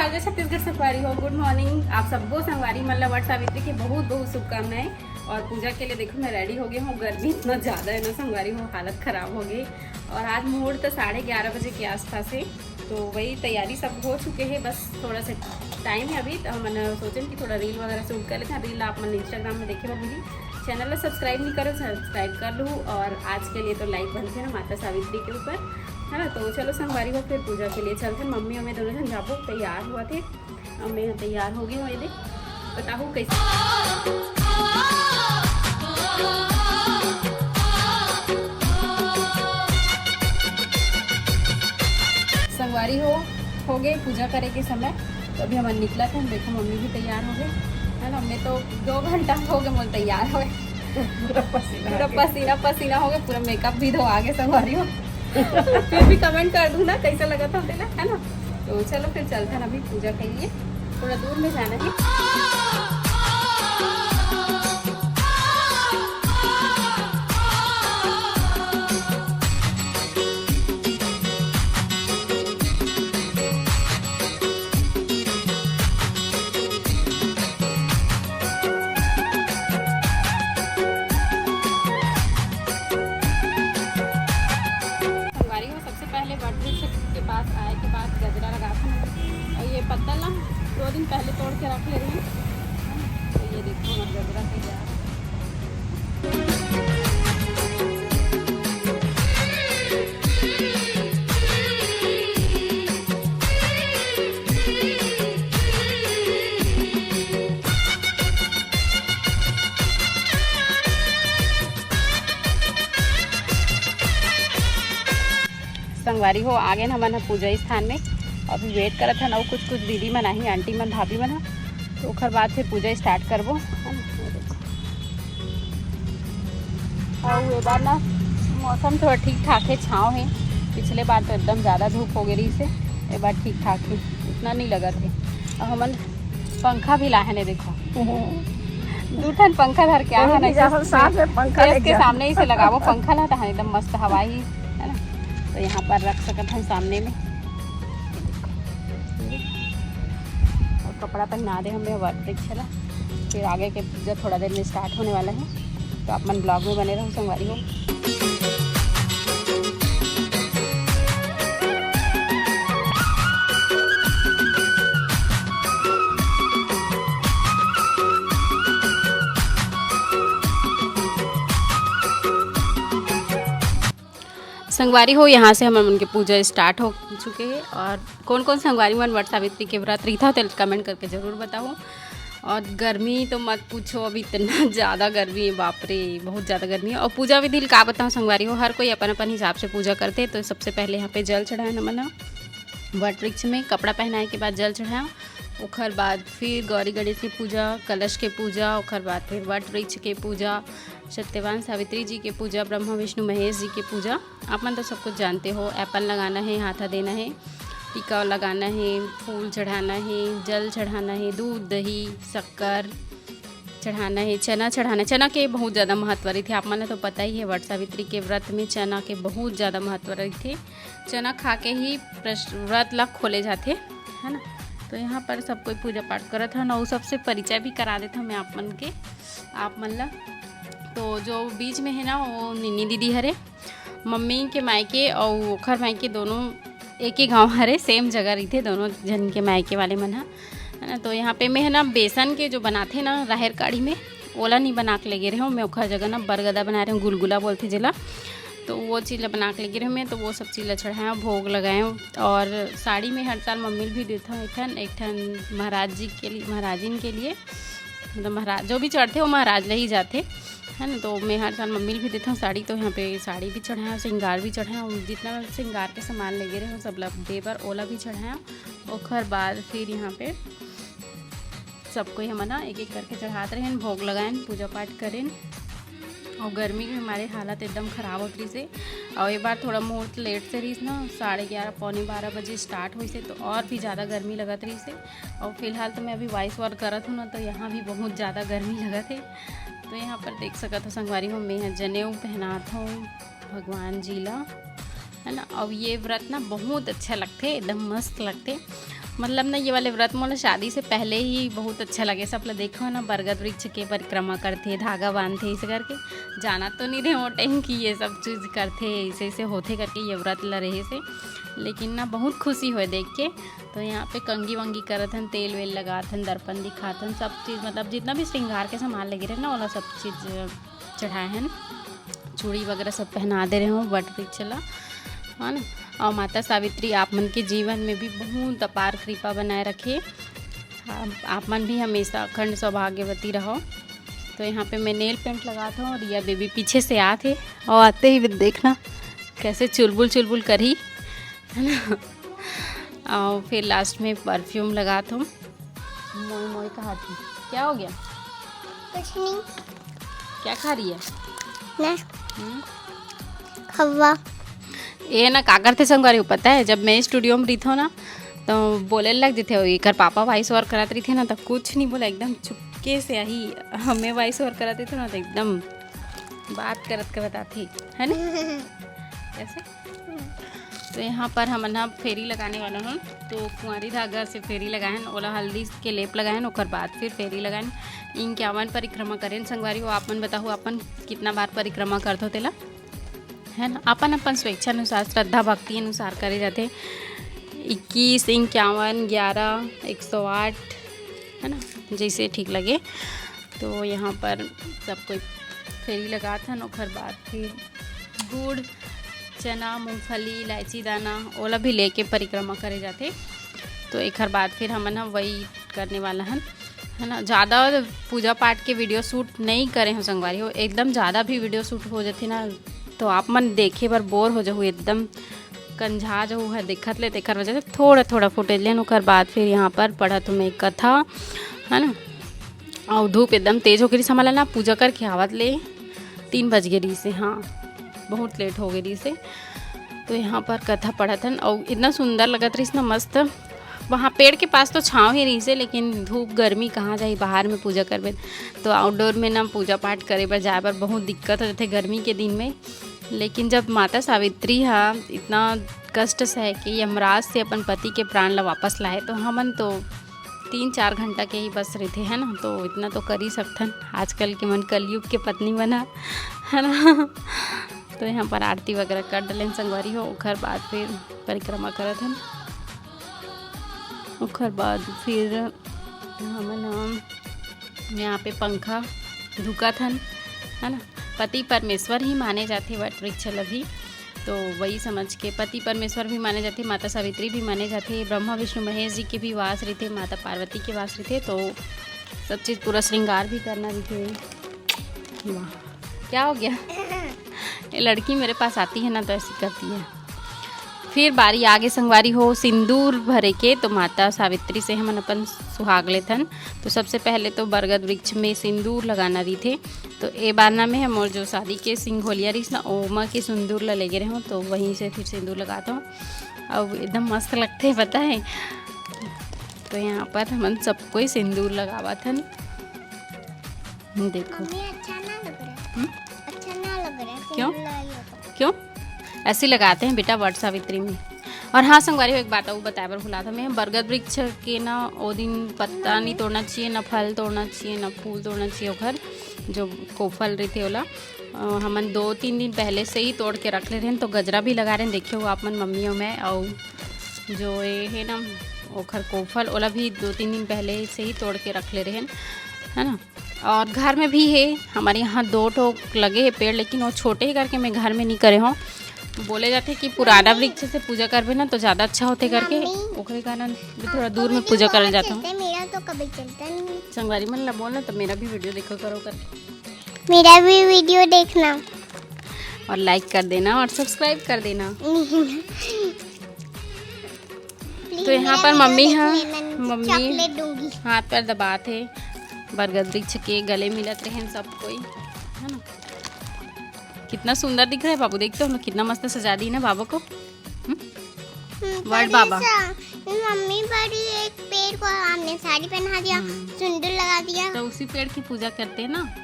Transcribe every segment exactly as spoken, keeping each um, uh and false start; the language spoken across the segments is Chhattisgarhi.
जय छत्तीसगढ़ संगवारी हो, गुड मॉर्निंग। आप सबको संगवारी मन ला वट सावित्री के बहुत बहुत शुभकामनाएं। और पूजा के लिए देखो, मैं रेडी हो गई हूँ। गर्मी इतना ज़्यादा है ना संगवारी हो, हालत ख़राब हो गई। और आज मुहूर्त साढ़े ग्यारह बजे के आसपास है, तो वही तैयारी सब हो चुके हैं, बस थोड़ा सा टाइम है अभी। तो हमन सोचेन कि थोड़ा रील वगैरह शूट कर लेते हैं। रील आप मन इंस्टाग्राम में देखे होगी। चैनल ला सब्सक्राइब नहीं करो, सब्सक्राइब कर लो। और आज के लिए तो लाइव बनते हैं ना माता सावित्री के ऊपर, है ना। तो चलो संगवारी हो, फिर पूजा के लिए चलते हैं। मम्मी और मैं दोनों जन जाबो, तैयार हुआ थे। अब मैं तैयार हो गई हूँ, ये देख, बताओ कैसे। संगवारी हो, हो गए पूजा करे के समय। तो अभी हमन निकलत हन, देखो मम्मी भी तैयार हो गए, है ना। मैं तो दो घंटा हो गए मोर तैयार होए। पूरा पसीना पूरा आ गया। पसीना पसीना हो गया, पूरा मेकअप भी धोआ गया संगवारी हो। फिर भी कमेंट कर दू ना, कैसा लगा था तेला, है ना। तो चलो फिर चलते हैं अभी पूजा के लिए, थोड़ा दूर में जाना है। संगवारी हो, सबसे पहले वट वृक्ष के पास आए के बाद गजरा लगाथन। और ये पत्ता ला दो दिन पहले तोड़ के रख ले रही। तो ये देखो, हमर गजरा तैयार है। संगवारी हो, आ गेन हमन ह पूजा स्थान में। अभी वेट करत हन, अउ कुछ कुछ दीदी मन आही, आंटी मन, भाभी मन ह, तो ओखर बाद फिर पूजा स्टार्ट करबो। अउ ए बार ना मौसम थोड़ा ठीक ठाक हे, छाँव हे। पिछले बार तो एकदम ज़्यादा धूप हो गई रहिस हे, ए बार ठीक ठाक हे, उतना नहीं लगत हे। अउ हमन पंखा भी लाहे ने, देखो। दू ठन पंखा धर के आए कहीं हन, भी जाहल, साथ में पंखा फेस लेके के जाओ। सामने ही से लगाबो पंखा ला, तहाँ एकदम मस्त हवा ही, है ना। तो यहाँ पर रख सकत हन सामने में। और कपड़ा पहना दे हमें वट वृक्ष ला। फिर आगे के पूजा थोड़ा देर में स्टार्ट होने वाला है, तो आप मन ब्लॉग में बने रहो संगवारी हो। संगवारी हो, यहाँ से हमर मन के पूजा स्टार्ट हो चुके हे। और कौन कौन संगवारी मन वट सावित्री के व्रत रहिथव, तेला कमेंट करके जरूर बताओ। और गर्मी तो मत पूछो, अब इतना ज़्यादा गर्मी है, बाप रे, बहुत ज़्यादा गर्मी है। और पूजा विधि ल का बताऊँ संगवारी हो, हर कोई अपन अपन हिसाब से पूजा करते। तो सबसे पहले यहाँ पे जल चढ़ाए हमन ह वट वृक्ष में, कपड़ा पहनाए के बाद जल चढ़ाए, ओखर बाद फिर गौरी गणेश की पूजा, कलश के पूजा, ओखर बाद फिर वट वृक्ष के पूजा, सत्यवान सावित्री जी के पूजा, ब्रह्मा विष्णु महेश जी के पूजा। आप मन तो सब कुछ जानते हो, एप्पल लगाना है, हाथा देना है, टीका लगाना है, फूल चढ़ाना है, जल चढ़ाना है, दूध, दही, शक्कर चढ़ाना है, चना चढ़ाना है। चना के बहुत ज़्यादा महत्व रहिथे, आप मन ल तो पता ही है, वट सावित्री के व्रत में चना के बहुत ज़्यादा महत्व रहिथे। चना खा के ही प्रश-, व्रत ला खोले जाथे, है ना। तो यहाँ पर सब कोई पूजा पाठ करत हन, अउ सबसे परिचय भी करा देत हन मैं आप मन के, आप मन ला। तो जो बीच में है ना, वो निन्नी दीदी हरे, मम्मी के मायके अउ ओखर मायके दोनों एक ही गांव हरे, सेम जगह रहिथे दोनों जन के मायके वाले मन ह, है ना। तो यहाँ पे मैं है ना, बेसन के जो बनाथे ना राहेर काढ़ी में, ओला नहीं बना के लेगे रहे हूँ मैं, ओखर जगह ना बरगदा बना रहे हूँ, गुलगुला बोलथे जेला। तो वो चीज़ ला बना के लेगे रहे हूँ मैं, तो वो सब चीज़ ला चढ़ाए हूँ, भोग लगाए हूँ। और साड़ी में हर साल मम्मी ल भी देता हूँ एक ठन, एक ठन महाराज जी के लिए, महाराजिन के लिए, मतलब महाराज जो भी चढ़थे वो महाराज ले ही जाथे, है ना। तो मैं हर साल मम्मी ल भी देता हूँ साड़ी, तो यहाँ पे साड़ी भी चढ़ाए हूँ, श्रृंगार भी चढ़ाए हूँ, जितना श्रृंगार के सामान लेगे रहे हूँ सब ला दे बर, ओला भी चढ़ाए हूँ। ओखर बाद फिर यहाँ पे सब कोई हमन ह एक एक करके चढ़ात रहेन, भोग लगाएन, पूजा पाठ करेन। और गर्मी के मारे हालत एकदम खराब होत रहिस हे। और ये बार थोड़ा मुहूर्त लेट से रहिस ना, साढ़े ग्यारह, पौने बारह बजे स्टार्ट होइस हे, तो और भी ज़्यादा गर्मी लगत रहिस हे। और फिलहाल तो मैं अभी वॉइस ओवर करत हूँ ना, तो यहाँ भी बहुत ज़्यादा गर्मी लगत हे। तो यहाँ पर देख सकत हो संगवारी हो, मैं ह जनेऊ पहनात हूँ भगवान जी ला, है ना। अब ये व्रत ना बहुत अच्छा लगथे, एकदम मस्त लगथे। मतलब ना, ये वाले व्रत मोला शादी से पहले ही बहुत अच्छा लगे। सब ला देखो ना, बरगद वृक्ष के परिक्रमा करथे, धागा बांधथे, ऐसे करके। जाना तो नहीं रहे वो टाइम कि ये सब चीज़ करथे, ऐसे ऐसे होथे करके ये व्रत ला रहे से। लेकिन ना, बहुत खुशी होए देख के। तो यहाँ पे कंघी वंगी करत हन, तेल वेल लगात हन, दर्पण दिखात हन, सब चीज़, मतलब जितना भी श्रृंगार के सामान लगे रहे ना, ओला सब चीज़ चढ़ाए हन। चूड़ी वगैरह सब पहना दे रहे हो वट वृक्ष ला, है ना। और माता सावित्री आप मन के जीवन में भी बहुत अपार कृपा बनाए रखे। आप, आप मन भी हमेशा अखंड सौभाग्यवती रहो। तो यहाँ पे मैं नेल पेंट लगात हूँ और रिया बेबी पीछे से आत हे, और आते ही देखना कैसे चुलबुल चुलबुल करही, है ना। और फिर लास्ट में परफ्यूम लगात हूँ। मोए मोए कहा थी, क्या हो गया? कुछ नहीं। क्या खा रही है? मैं हम्म? खवा। ये ना का करथे संगवारी हो, पता है, जब मैं स्टूडियो में रहिथो ना, तो बोले लग जथे। एकर पापा वॉइस ओवर करत रहिथे ना, तो कुछ नहीं बोला, एकदम चुपके से आही। हमें वॉइस ओवर करत रहिथे ना, तो एकदम बात करत करत आथे, है ना, ऐसे। तो यहाँ पर हमन ह फेरी लगाने वाला हन। तो कुंवारी धागा से फेरी लगाए हन, ओला हल्दी के लेप लगाए हन, ओकर बाद फिर फेरी लगाए हन। इक्यावन परिक्रमा करेन संगवारी हो। आप मन बताहू, अपन कितना बार परिक्रमा करथो तेला, है ना। अपन अपन स्वेच्छा अनुसार, श्रद्धा भक्ति अनुसार करे जाथे। इक्कीस, इक्यावन, ग्यारह, एक सौ आठ, है ना, जैसे ठीक लगे। तो यहाँ पर सब कोई फेरी लगात हन, ओकर बाद फिर गुड़, चना, मूंगफली, इलायची दाना, ओला भी लेके परिक्रमा करे जाथे। तो एकर बाद फिर हमन ह वही करने वाला हन, है ना। ज़्यादा पूजा पाठ के वीडियो शूट नहीं करे हो संगवारी हो, एकदम ज़्यादा भी वीडियो शूट हो जाथे ना, तो आप मन देखे बर बोर हो जाहू, एकदम कंझा जाहू है देखत ले। तेकर वजह से थोड़ा थोड़ा फुटेज लेन। ओकर बाद फिर यहाँ पर पढ़त हूँ मैं कथा, है ना। और धूप एकदम तेज हो गई, हमला ना पूजा करके आवत ले तीन बज गए रही से, हाँ, बहुत लेट हो गई रही से। तो यहाँ पर कथा पढ़त हन और इतना सुंदर लगत रहिस ना, मस्त। वहाँ पेड़ के पास तो छाँव ही रहिस हे, लेकिन धूप गर्मी कहाँ जाही, बाहर में पूजा करबे। तो आउटडोर में ना पूजा पाठ करे बर, जाए बर बहुत दिक्कत हो जाथे गर्मी के दिन में। लेकिन जब माता सावित्री हा इतना कष्ट सह के यमराज से अपन पति के प्राण ला वापस लाए, तो हमन तो तीन चार घंटा के ही बस रहिथे, है ना, तो इतना तो कर ही सकथन आजकल के मन कलयुग के पत्नी बना, है ना। तो यहाँ पर आरती वगैरह कर डलेन संगवारी हो, ओखर बाद फिर परिक्रमा करत हन। ओखर बाद फिर हमन ह यहाँ पे पंखा धुकत हन, है ना। पति परमेश्वर ही माने जाथे वट वृक्ष ल भी, तो वही समझ के पति परमेश्वर भी माने जाथे, माता सावित्री भी माने जाथे, ब्रह्मा विष्णु महेश जी के भी वास रहिथे, माता पार्वती के वास रहिथे। तो सब चीज़ पूरा श्रृंगार भी करना रहिथे। वाह, क्या हो गया? ये लड़की मेरे पास आती है ना, तो ऐसी करती है। फिर बारी आगे संगवारी हो सिंदूर भरे के, तो माता सावित्री से हमन अपन सुहाग लेथन। तो सबसे पहले तो बरगद वृक्ष में सिंदूर लगाना रहिथे। तो ए बारना में हमर जो शादी के सिंघोलिया रहिस ना, ओमा के सिंदूर ला लेगे रहूँ, तो वहीं से फिर सिंदूर लगाता हूँ। अब एकदम मस्त लगथे, पता है। तो यहाँ पर हमन सब कोई सिंदूर लगावत हन। देखो, मम्मी, अच्छा ना लग रहा है। हम्म? अच्छा ना लग रहा है। क्यों? सिंदूर लगाई हो तो। क्यों ऐसे लगाते हैं बेटा वट सावित्री में? और हाँ संगवारी हो, एक बात और बताए बर भुला था मैं, बरगद वृक्ष के ना ओ दिन पत्ता नहीं तोड़ना चाहिए, ना फल तोड़ना चाहिए, ना फूल तोड़ना चाहिए। ओखर जो कोफल रहिथे ओला, अ, हमन दो तीन दिन पहले से ही तोड़ के रख ले रहेन, तो गजरा भी लगा रहेन। देखियो आप मन, मम्मी और मैं, और जो ये है ना, ओखर कोफल, ओला भी दो तीन दिन पहले से ही तोड़ के रख ले रहेन, है ना। और घर में भी है, हमारे यहाँ दो ठो लगे है पेड़, लेकिन वो छोटे ही करके मैं घर में नहीं करे हूँ। बोले जाथे कि पुराना वृक्ष से पूजा करबे ना, तो ज़्यादा अच्छा होथे करके, मम्मी, ओकरे कारण भी थोड़ा दूर में पूजा करल जाता हूँ। चलते, मेरा तो कभी चलता नहीं। संगवारी मन ला बोल ना, तो मेरा भी वीडियो देखा करो करके। मेरा भी वीडियो देखना। और लाइक कर देना और सब्सक्राइब कर देना। Please, तो यहाँ मेरा पर वीडियो मम्मी देखना, हाँ, मैं मम्मी चॉकलेट दूंगी। हाथ पर दबात है, बरगद वृक्ष के गले मिलत रहे सब कोई, है ना। कितना सुंदर दिख रहा है बाबू, देखते हो ना, कितना मस्त सजा दी ना बाबा को। हम्म? हम्म, वर्ड बड़ी बाबा। सा, मम्मी बड़ी एक पेड़ को हमने साड़ी पहना दिया, हम्म। सिंदूर लगा दिया। तो उसी पेड़ की पूजा करते हैं ना,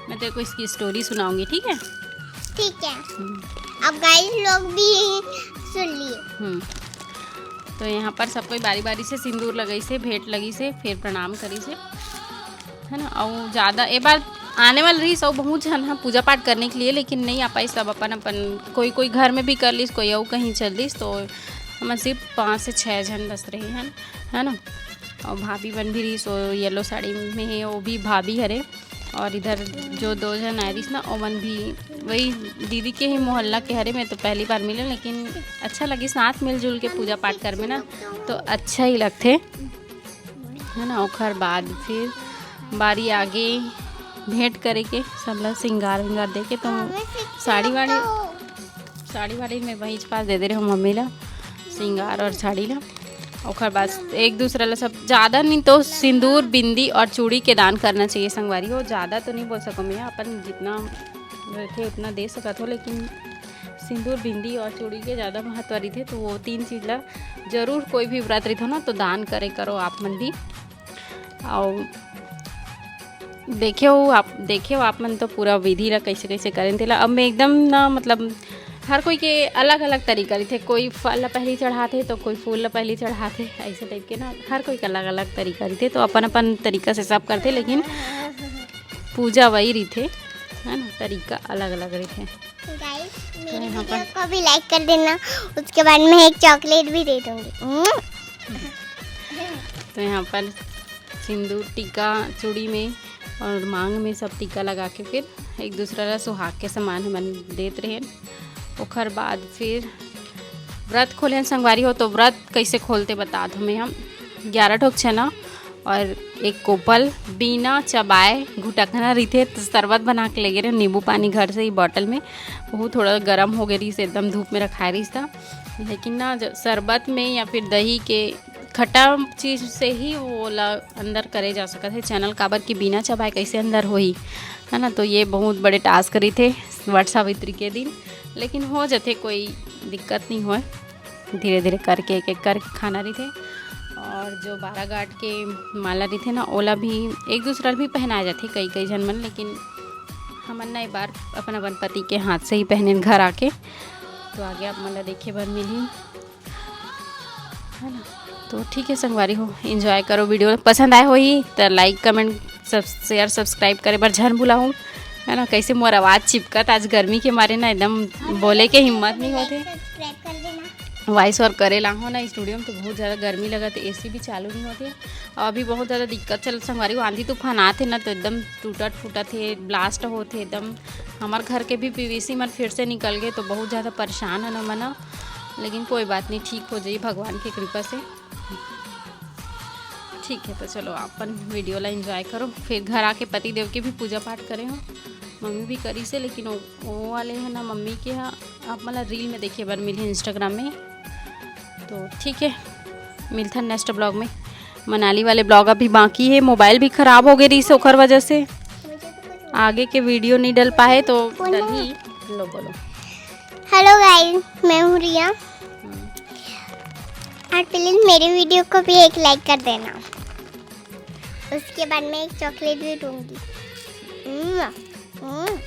मैं तेरे को इसकी स्टोरी सुनाऊंगी, ठीक है? ठीक है, हम्म। अब गाइस लोग भी सुन लिए। हम्म। तो यहाँ पर सब कोई बारी बारी से सिंदूर लगाइस हे, भेंट लगाइस हे, फिर प्रणाम करिस हे, है ना। अउ ज़्यादा ए बार आने वाला रहिस अउ बहुत झन ह पूजा पाठ करने के लिए, लेकिन नहीं आ पाइस। सब अपन अपन, कोई कोई घर में भी कर लिस, कोई अउ कहीं चल दिस। तो हमन सिर्फ पाँच से छः झन बस रहे हन, है ना। अउ भाभी मन भी रहिस, वो येलो साड़ी में हे, वो भी भाभी हरे। और इधर जो दो झन आए रहिस ना, ओमन भी वही दीदी के ही मोहल्ला के हरे। मैं तो पहली बार मिले, लेकिन अच्छा लगिस साथ मिलजुल के पूजा पाठ करबे ना, तो अच्छा ही लगथे, है ना। ओखर बाद फिर बारी आगे भेंट करे के, सबला सिंगार विंगार दे के। तो साड़ी वाड़ी, साड़ी वाड़ी मैं वहीं पास दे दे रहे हूँ मम्मी ला, सिंगार और साड़ी ला। ओखर बाद एक दूसरा ला सब, ज़्यादा नहीं तो सिंदूर, बिंदी और चूड़ी के दान करना चाहिए संगवारी हो। ज़्यादा तो नहीं बोल सकूँ मैं, अपन जितना रहिथे उतना दे सकत हो, लेकिन सिंदूर, बिंदी और चूड़ी के ज़्यादा महत्व रहिथे। तो वो तीन चीज़ ला जरूर, कोई भी व्रत रहिथे ना, तो दान करे करो आप मन भी। अउ देखे हो आप, देखे हो आप मन तो पूरा विधि ला कैसे कैसे करेन तेला। अब मैं एकदम ना, मतलब, हर कोई के अलग अलग तरीका रहिथे। कोई फल ला पहली चढ़ाथे तो कोई फूल ला पहली चढ़ाथे, ऐसे टाइप के ना, हर कोई के अलग अलग तरीका रहिथे। तो अपन अपन तरीका से सब करथे, लेकिन पूजा वही रहिथे, है ना, तरीका अलग अलग रहिथे। गाइस, मेरी वीडियो को भी लाइक कर देना, उसके बाद मैं एक चॉकलेट भी दे दूंगी। तो यहाँ पर सिंदूर, टीका चूड़ी में और मांग में सब टीका लगा के फिर एक दूसरा ला सुहाग के समान हमन देत रहेन। ओखर बाद फिर व्रत खोलेन संगवारी हो। तो व्रत कैसे खोलथे बतात हों मैं। हम ग्यारह ठोक छेना और एक कोपल बिना चबाए घुटकना रहिथे, तो शरबत बना के लेगे रहेन, नींबू पानी घर से ही बॉटल में। वो थोड़ा गरम हो गए रहिस, एकदम धूप में रखाए रहिस था। लेकिन ना, जब शरबत में या फिर दही के खट्टा चीज से ही वो ला अंदर करे जा सकत हे चैनल, काबर कि बिना चबाए कैसे अंदर होही, है ना। तो ये बहुत बड़े टास्क रहिथे वट सावित्री के दिन, लेकिन हो जथे, कोई दिक्कत नहीं होय। धीरे धीरे करके एक एक करके खाना रहिथे। और जो बारह गांठ के माला रहिथे ना, ओला भी एक दूसरा भी पहनाए जाथे कई कई झन मन, लेकिन हमन ना एक बार अपन अपन पति के हाथ से ही पहने घर आके। तो आगे आप मन ला देखे बर मिलही, है ना। तो ठीक है संगवारी हो, एंजॉय करो वीडियो, पसंद आए होही तो लाइक, कमेंट, सब, शेयर, सब्सक्राइब करे बर झन भुलाहू, है ना। कैसे मोर आवाज़ चिपकत, आज गर्मी के मारे ना एकदम बोले के हिम्मत नहीं होते। सब्सक्राइब कर देना। वॉइस ओवर करे लाहूँ ना स्टूडियो में, तो बहुत ज़्यादा गर्मी लगत, एसी भी चालू नहीं होते। और अभी बहुत ज़्यादा दिक्कत चल संगवारी हो, आंधी तूफान आथे ना, तो एकदम टूटत फूटत हे, ब्लास्ट होथे एकदम। हमार घर के भी पीवीसी मन फिर से निकल गए, तो बहुत ज़्यादा परेशान है ना मना, लेकिन कोई बात नहीं, ठीक हो जाई भगवान की कृपा से। ठीक है, तो चलो अपन वीडियो ला एंजॉय करो। फिर घर आके पति देव के भी पूजा पाठ करे हो, मम्मी भी करिस हे, लेकिन वो, वो वाले है ना मम्मी के यहाँ, आप मन ला रील में देखे बर मिलही इंस्टाग्राम में। तो ठीक है, मिलथन नेक्स्ट ब्लॉग में। मनाली वाले ब्लॉग अभी बाकी है, मोबाइल भी खराब हो गए रहिस हे, ओकर वजह से आगे के वीडियो नहीं डल पाए, तो डलही। लो बोलो। हेलो गाइस, मैं हूँ रिया। और प्लीज मेरे वीडियो को भी एक लाइक कर देना, उसके बाद मैं एक चॉकलेट भी दूंगी। हम्म, हम्म।